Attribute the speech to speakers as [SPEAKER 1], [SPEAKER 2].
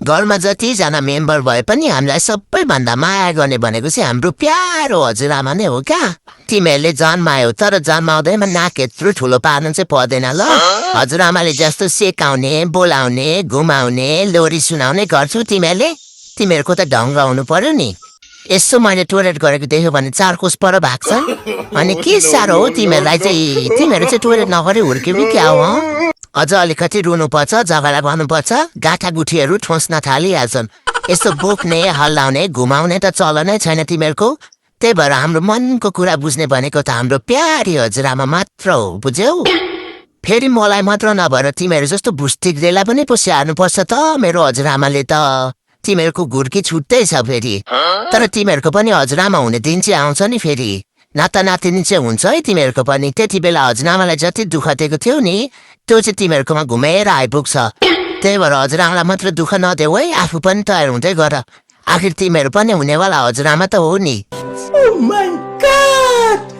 [SPEAKER 1] घरमा जतिजना मेम्बर भए पनि हामीलाई सबैभन्दा माया गर्ने भनेको चाहिँ हाम्रो प्यारो हजुरआमा नै हो क्या। तिमीहरूले जन्मायो तर जन्माउँदैमा नाक यत्रो ठुलो पार्नु चाहिँ पर्दैन ल। हजुरआमाले जस्तो सेकाउने बोलाउने घुमाउने लोरी सुनाउने गर्छौ तिमीहरूले। तिमीहरूको त ढङ्ग हुनु पर्यो नि। यसो मैले टोइलेट गरेको देख्यो भने 4 कोस पर भाग्छ। अनि के साह्रो हो तिमीहरूलाई चाहिँ। तिमीहरू चाहिँ टोइलेट नगरी हुर्क्यौ कि क्या हो? अझ अलिकति रुनुपर्छ, झगडा गर्नुपर्छ, गाँठागुठीहरू ठोस्न थालिहाल्छन्। यस्तो बोक्ने हल्लाउने घुमाउने त चलनै छैन तिमीहरूको। त्यही भएर हाम्रो मनको कुरा बुझ्ने भनेको त हाम्रो प्यारी हजुरआमा मात्र हो, बुझ्यौ? फेरि मलाई मात्र नभएर तिमीहरू जस्तो भुस्टिग्रेलाई पनि पो स्याहार्नुपर्छ त मेरो हजुरआमाले त। तिमीहरूको घुर्की छुट्टै छ फेरि। तर तिमीहरूको पनि हजुरआमा हुने दिन चाहिँ आउँछ नि फेरि। नाता नातिनी चाहिँ हुन्छ है तिमीहरूको पनि। त्यति बेला हजुरआमालाई जति दुःख दिएको थियो नि त्यो चाहिँ तिमीहरूकोमा घुमेर आइपुग्छ। त्यही भएर हजुरआमालाई मात्र दुःख नदेऊ है, आफू पनि तयार हुँदै गर। आखिर तिमीहरू पनि हुनेवाला हजुरआमा त हो नि।
[SPEAKER 2] Oh my God!